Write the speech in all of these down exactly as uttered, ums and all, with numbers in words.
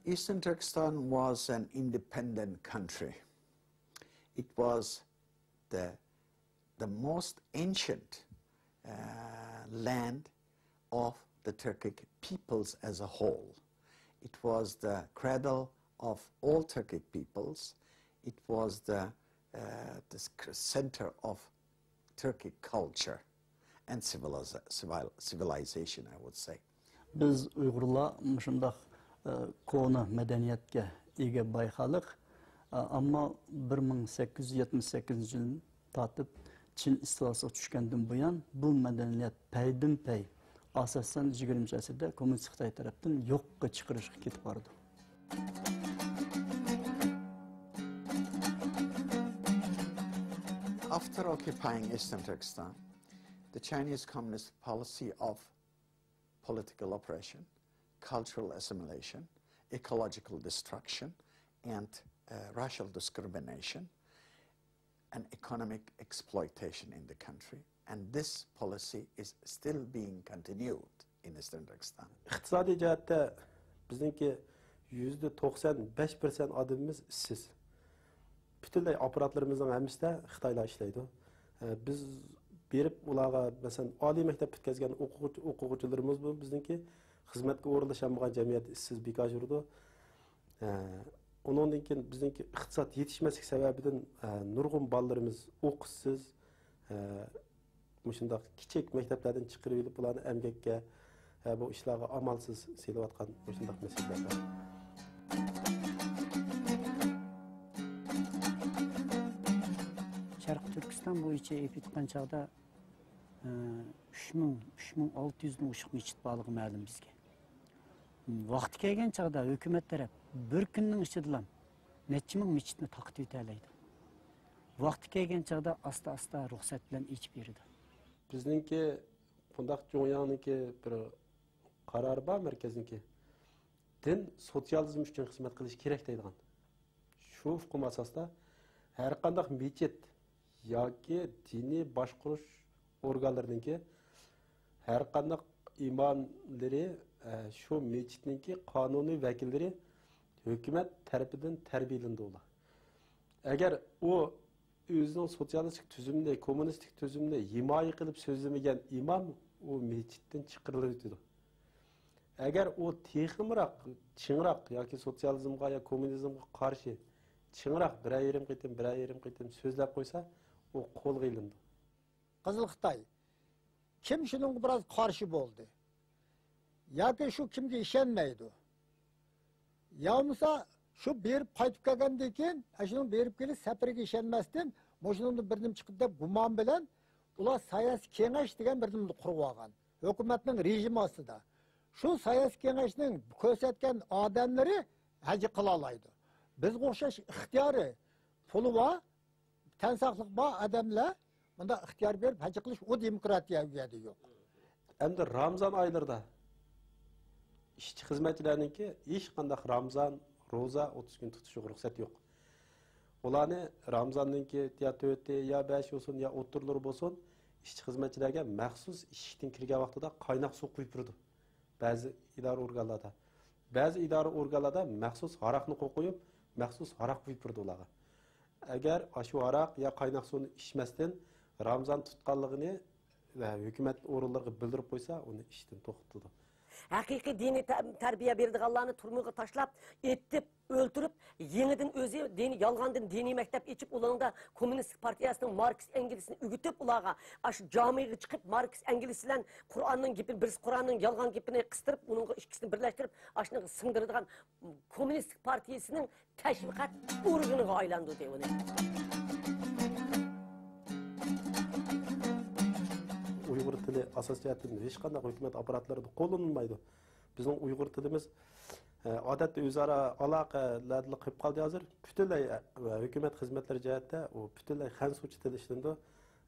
Eastern Turkestan was an independent country. It was the, the most ancient uh, land of the Turkic peoples as a whole. It was the cradle of all Turkic peoples. It was the, uh, the sc- center of Turkic culture and civiliza- civil- civilization, I would say. بىز ئۇيغۇرلار مۇشۇنداق، ئە، كونا مەدەنىيەتكە ئىگە باي خەلق. ئە، ئەمما بىر مىڭ سەككىز يۈز يەتمىش سەككىزىنچى يىلدىن تارتىپ چىن ئىستىلاسىغا چۈشكەندىن بۇيان، بۇ مەدەنىيەت پەيدىنپەي، ئاساسەن، يىگىرمىنچى ئەسىردە كوممۇنىست خىتاي تەرەپتىن يوققا چىقىرىشقا كېتىپ بارىدۇ. After occupying Eastern Turkestan, the Chinese Communist policy of political oppression, cultural assimilation, ecological destruction, and uh, racial discrimination and economic exploitation in the country. And this policy is still being continued in Eastern Turkestan. ئىقتىسادىي جەھەتتە بىزنىڭكى يۈزدە توقسان بەش پىرسەنت ئادىمىمىز ئىشسىز. پۈتۈنلەي ئاپپاراتلىرىمىزنىڭ ھەممىسىدە خىتايلار ئىشلەيدۇ. ئە، بىز بېرىپ ئۇلارغا، مەسىلەن، ئالىي مەكتەپ پۈتكەزگەن ئوقۇغۇچى، ئوقۇغۇچىلىرىمىزمۇ بىزنىڭكى خىزمەتكە ئورۇنلىشالمىغان جەمئىيەت ئىشسىز بىكار يۈرىدۇ. ئە، ئۇنىڭدىن كېيىن بىزنىڭكى ئىقتىساد يېتىشمەسلىك سەۋەبىدىن، ئە، نۇرغۇن بالىلىرىمىز ئوقۇشسىز، ئە، مۇشۇنداق كىچىك مەكتەپلەردىن چىقىرىۋېلىپ، بۇلارنى ئەمگەككە، ھە، بۇ ئىشلارغا ئامالسىز سېلىۋاتقان مۇشۇنداق مەسىلىلەر بار. شەرقىي تۈركىستان بويىچە ئېلىپ ئېيتقان چاغدا، ئە، ئۈچ مىڭ، ئۈچ مىڭ ئالتە يۈزدىن ئوشۇق مىچىت بارلىقى مەلۇم بىزگە. ۋاقتى كەلگەن چاغدا ھۆكۈمەت تەرەپ بىر كۈننىڭ ئىچىدىلا نەچچە مىڭ مىچىتنى تارقىتىۋېتەلەيدۇ. ۋاقتى كەلگەن چاغدا ئاستا-ئاستا رۇخسەت بىلەن ئېچىپ بېرىدۇ. بىزنىڭكى بۇنداق جۇڭياڭنىڭكى بىر قارارى بار، مەركەزنىڭكى. دىن سوتسىيالىزم ئۈچۈن خىزمەت قىلىشى كېرەك دەيدىغان. شۇ ئۇقۇم ئاساسىدا ھەرقانداق مىچىت ياكى دىنىي باشقۇرۇش ئورگانلىرىنىڭكى ھەرقانداق ئىماملىرى، ئە، شۇ مىچىتنىڭكى قانۇنىي ۋەكىللىرى ھۆكۈمەت تەرىپىدىن تەربىيەلىنىدۇ ئۇلار. ئەگەر ئۇ ئۆزىنىڭ سوتسىيالىستىك تۈزۈمنى، كوممۇنىستىك تۈزۈمنى ھىمايە قىلىپ سۆزلىمىگەن ئىمام ئۇ مىچىتتىن چىقىرىلىۋېتىدۇ. ئەگەر ئۇ تېخىمۇراق، چىڭراق ياكى سوتسىيالىزمغا يا كوممۇنىزمغا قارشى چىڭراق بىرەر يېرىم قېتىم، بىرەر يېرىم قېتىم سۆزلەپ قويسا، ئۇ قولغا ئېلىنىدۇ. قىزىل خىتاي. كىم شۇنىڭغا بىراز قارشى بولدى؟ ياكى شۇ كىمگە ئىشەنمەيدۇ؟ يا بولمىسا شۇ بېرىپ قايتىپ كەلگەندىن كېيىن، ئە، شۇنىڭ بېرىپ كېلىش سەپىرىگە ئىشەنمەستىن، مۇشۇنىڭدىن بىر نېمە چىقىدۇ دەپ گۇمان بىلەن ئۇلار ساياسىي كېڭەش دېگەن بىر نېمىنى قۇرۇپ ئالغان. ھۆكۈمەتنىڭ رېژىمى ئاستىدا. شۇ ساياسىي كېڭەشنىڭ كۆرسەتكەن ئادەملىرى ھەج قىلالايدۇ. بىزگە ئوخشاش ئىختىيارى، پۇلى بار، تەن ساقلىقى بار ئادەملەر مۇنداق ئىختىيار بېرىپ ھەج قىلىش، ئۇ دېموكراتىيە ئۇ يەردە يوق. ئەمدى رامزان ئايلىرىدا ئىشچى خىزمەتچىلەرنىڭكى ھېچقانداق رامزان، روزا ئوتتۇز كۈن تۇتۇشىغا رۇخسەت يوق. ئۇلارنى رامزاننىڭكى يا تۆتى، يا بەشى بولسۇن، يا ئوتتۇرىلىرى بولسۇن، ئىشچى خىزمەتچىلەرگە مەخسۇس ئىشىكتىن كىرگەن ۋاقتىدا قايناق سۇ قۇيۇپ بېرىدۇ. بەزى ئىدارە ئورگانلاردا، بەزى ئىدارە ئورگانلاردا مەخسۇس ھاراقنى قويۇپ، مەخسۇس ھاراق قۇيۇپ بېرىدۇ ئۇلارغا. ئەگەر ئاشۇ ھاراق يا قايناق سۇنى ئىچمەستىن رامزان تۇتقانلىقىنى ۋە ھۆكۈمەت ئورۇنلىرىغا بىلدۈرۈپ قويسا، ئۇنى ئىشتىن توختىتىدۇ. ھەقىقىي دىنىي تە-، تەربىيە بېرىدىغانلارنى تۈرمىگە تاشلاپ، ئېتىپ، ئۆلتۈرۈپ، يېڭىدىن ئۆزى دىنىي، يالغاندىن دىنىي مەكتەپ ئېچىپ، ئۇنىڭدا كوممۇنىستىك پارتىيەسىنىڭ ماركس ئەنگېلسىنى ئۆگىتىپ، ئۇلارغا ئاشۇ جامىغا چىقىپ، ماركس ئەنگېلس بىلەن قۇرئاننىڭ گېپىنى، بىرسى قۇرئاننىڭ يالغان گېپىنى قىستۇرۇپ، ئۇنىڭغا ئىككىسىنى بىرلەشتۈرۈپ، ئاشۇنىڭغا سىڭدۈرىدىغان كوممۇنىستىك پارتىيىسىنىڭ تەشۋىقات ئورگىنىغا ئايلاندۇردى ئۇنى. ئۇيغۇر تىلى ئاساسىي جەھەتتىن ھېچقانداق ھۆكۈمەت ئاپپاراتلىرىدا قوللىنىلمايدۇ. بىزنىڭ ئۇيغۇر تىلىمىز، ئە، ئادەتتە ئۆزئارا ئالاقىلەردىلا قېلىپ قالدى ھازىر. پۈتۈنلەي، ئە، ھۆكۈمەت خىزمەتلىرى جەھەتتە ئۇ پۈتۈنلەي خەنزۇچە تىل ئىشلىنىدۇ.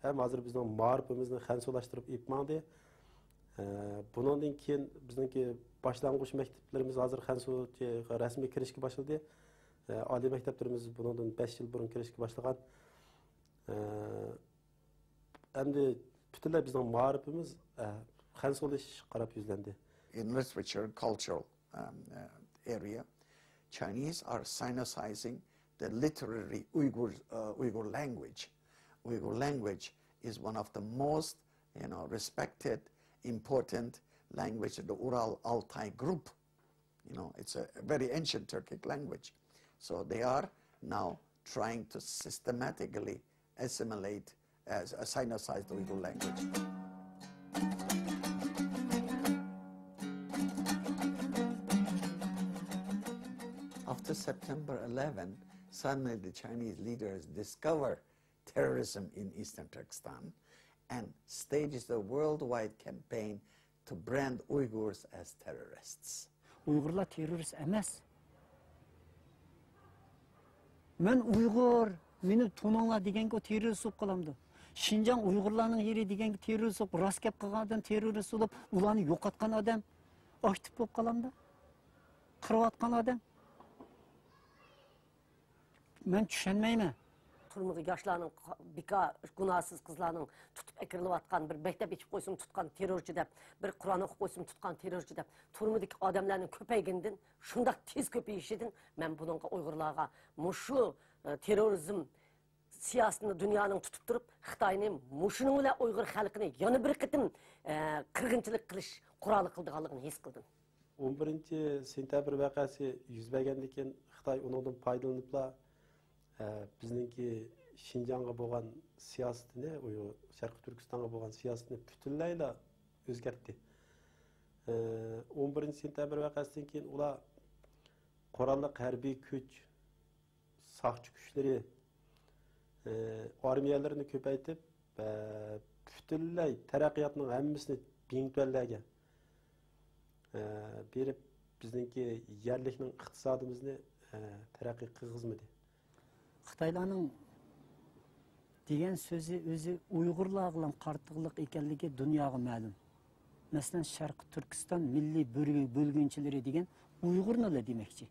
ھەم ھازىر بىزنىڭ مائارىپىمىزنى خەنزۇلاشتۇرۇپ ئېلىپ ماڭدى. ئە، بۇنىڭدىن كېيىن بىزنىڭكى باشلانغۇچ مەكتەپلىرىمىز ھازىر خەنزۇچە رەسمىي كىرىشكە باشلىدى. ئە، ئالىي مەكتەپلىرىمىز بۇنىڭدىن بەش يىل بۇرۇن كىرىشكە باشلىغان. ئە، ئەمدى پۈتۈنلەي بىزنىڭ مائارىپىمىز، ئە، خەنزۇلىشىشقا قاراپ يۈزلەندى. In literature and cultural, um, uh, area, Chinese are Sinicizing the literary Uyghur, uh, Uyghur language. Uyghur language is one of the most, you know, respected, important language of the Ural Altai group. You know, it's a very ancient Turkic language. So they are now trying to systematically assimilate, uh, Sinicize the Uyghur language. After September eleven, suddenly the Chinese leaders discover terrorism in Eastern Turkestan and stages a worldwide campaign to brand Uyghurs as terrorists. ئۇيغۇرلار تېررورىست ئەمەس. مەن ئۇيغۇر، مېنى تونۇڭلار دېگەنگە تېررورىست بولۇپ قالامدۇ؟ شىنجاڭ ئۇيغۇرلارنىڭ يېرى دېگەنگە تېررورىست بولۇپ، راست گەپ قىلغان ئادەم تېررورىست بولۇپ، ئۇلارنى يوقاتقان ئادەم ئاكتىپ بولۇپ قالامدۇ؟ قىرىۋاتقان ئادەم. مەن چۈشەنمەيمەن. تۈرمىگە ياشلارنىڭ، بىكار گۇناھسىز قىزلارنىڭ تۇتۇپ ئەكىرىلىۋاتقان، بىر مەكتەپ ئېچىپ قويسىمۇ تۇتقان تېررورچى دەپ، بىر قۇرئان ئوقۇپ قويسىمۇ تۇتقان تېررورچى دەپ، تۈرمىدىكى ئادەملەرنىڭ كۆپەيگىنىدىن، شۇنداق تېز كۆپىيىشىدىن مەن بۇنىڭغا ئۇيغۇرلارغا مۇشۇ، ئە، تېررورىزم سىياسىتىنى دۇنيانىڭ تۇتۇپ تۇرۇپ، خىتاينى مۇشۇنىڭ بىلەن ئۇيغۇر خەلقىنى يەنە بىر قېتىم، ئە، قىرغىنچىلىق قىلىش قورالى قىلىدىغانلىقىنى ھېس قىلدىم. ئون بىرىنچى سېنتەبىر ۋەقەسى يۈز بەرگەندىن كېيىن، خىتاي ئۇنىڭدىن پايدىلىنىپلا، ئە، بىزنىڭكى شىنجاڭغا بولغان سىياسىتىنى، ئۇيغۇر، شەرقىي تۈركىستانغا بولغان سىياسىتىنى پۈتۈنلەيلا ئۆزگەرتتى. ئە، ئون بىرىنچى سېنتەبىر ۋەقەسىدىن كېيىن ئۇلار قوراللىق ھەربىي كۈچ، ساقچى كۈچلىرى، ئى، ئارمىيەلىرىنى كۆپەيتىپ، ئە، پۈتۈنلەي تەرەققىياتنىڭ ھەممىسىنى بىڭتۈەنلەرگە، ئە، بېرىپ، بىزنىڭكى يەرلىكنىڭ ئىقتىسادىمىزنى، ئە، تەرەققىي قىلغۇزمىدى. خىتايلارنىڭ دېگەن سۆزى ئۆزى ئۇيغۇرلارغىلا قارىتىلغۇلۇق ئىكەنلىكى دۇنياغا مەلۇم. مەسىلەن، شەرقىي تۈركىستان مىللىي بۆلگۈ-، بۆلگۈنچىلىرى دېگەن ئۇيغۇرنىلا دېمەكچى.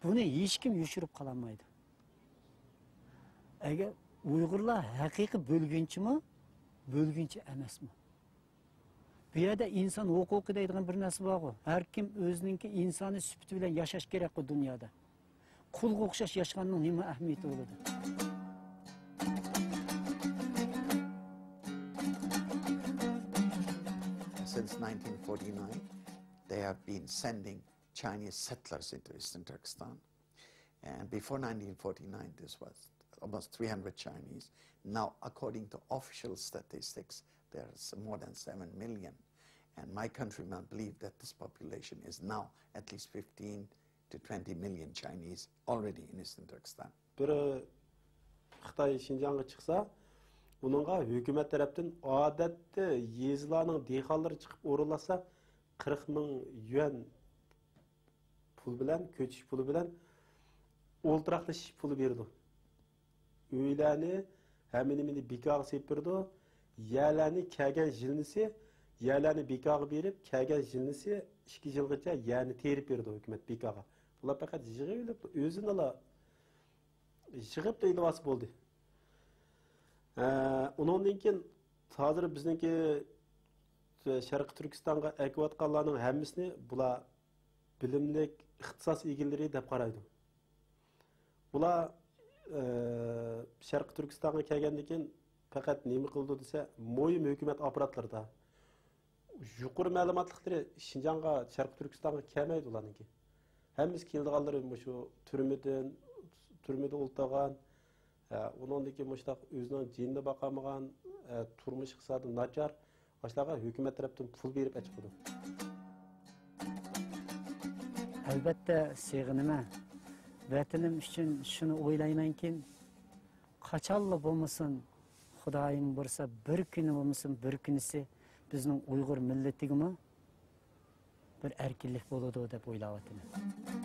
بۇنى ھېچكىم يوشۇرۇپ قالالمايدۇ. ئەگەر ئۇيغۇرلار ھەقىقىي بۆلگۈنچىمۇ، بۆلگۈنچى ئەمەسمۇ؟ بۇ يەردە ئىنسان ھوقۇقى دەيدىغان بىر نەرسە بارغۇ. ھەر كىم ئۆزىنىڭكى ئىنسانىي سۈپىتى بىلەن ياشاش كېرەكقۇ دۇنيادا. قۇلغا ئوخشاش ياشىغاننىڭ نېمە ئەھمىيىتى بولىدۇ؟ Since nineteen forty-nine, they have been sending Chinese settlers into Eastern Turkestan. And before nineteen forty-nine, this was almost three hundred Chinese. Now, according to official statistics, there's more than seven million. And my countrymen believe that this population is now at least fifteen to twenty million Chinese already in Eastern Turkestan. بىر خىتاي شىنجاڭغا چىقسا، ئۇنىڭغا ھۆكۈمەت تەرەپتىن ئادەتتە يېزىلارنىڭ دېھقانلىرى چىقىپ ئورۇنلاشسا، قىرىق مىڭ يۈەن پۇل بىلەن، كۆچۈش پۇلى بىلەن ئولتۇراقلىشىش پۇلى بېرىدۇ. ئۆيلەرنى، ھەممە نېمىنى بىكارغا سېلىپ بېرىدۇ. يەرلەرنى كەلگەن يىلنىسى، يەرلەرنى بىكارغا بېرىپ، كەلگەن يىلنىسى ئىككى يىلغىچە يەرنى تېرىپ بېرىدۇ ھۆكۈمەت بىكارغا. بۇلار پەقەت يىغىۋېلىپ، ئۆزىنىلا يىغىپ ئېلىۋالسا بولدى. ئە، ئۇنىڭدىن كېيىن ھازىر بىزنىڭكى شەرقىي تۈركىستانغا ئەكىۋاتقانلارنىڭ ھەممىسىنى بۇلار بىلىملىك ئىختىساس ئىگىلىرى دەپ قارايدۇ. ئۇلار، ئە، شەرقىي تۈركىستانغا كەلگەندىن كېيىن پەقەت نېمە قىلىدۇ دېسە، مۇھىم ھۆكۈمەت ئاپپاراتلىرىدا يۇقىرى مەلۇماتلىقلىرى شىنجاڭغا، شەرقىي تۈركىستانغا كەلمەيدۇ ئۇلارنىڭكى. ھەممىسى كېلىدىغانلىرى مۇشۇ تۈرمىدىن، تۈرمىدە ئولتۇرغان، ئە، ئۇنىڭدىن كېيىن مۇشۇنداق ئۆزىنىڭ جېنىنى باقالمىغان، ئە، تۇرمۇش ئىقتىسادى ناچار، ئاشۇلارغا ھۆكۈمەت تەرەپتىن پۇل بېرىپ ئەچىقىدۇ. ئەلۋەتتە سېغىنىمەن. ۋەتىنىم ئۈچۈن شۇنى ئويلايمەنكى، قاچانلا بولمىسۇن، خۇدايىم بۇيرۇسا بىر كۈنى بولمىسۇن، بىر كۈنىسى بىزنىڭ ئۇيغۇر مىللىتىگىمۇ بىر ئەركىنلىك بولىدۇ دەپ ئويلاۋاتىمەن.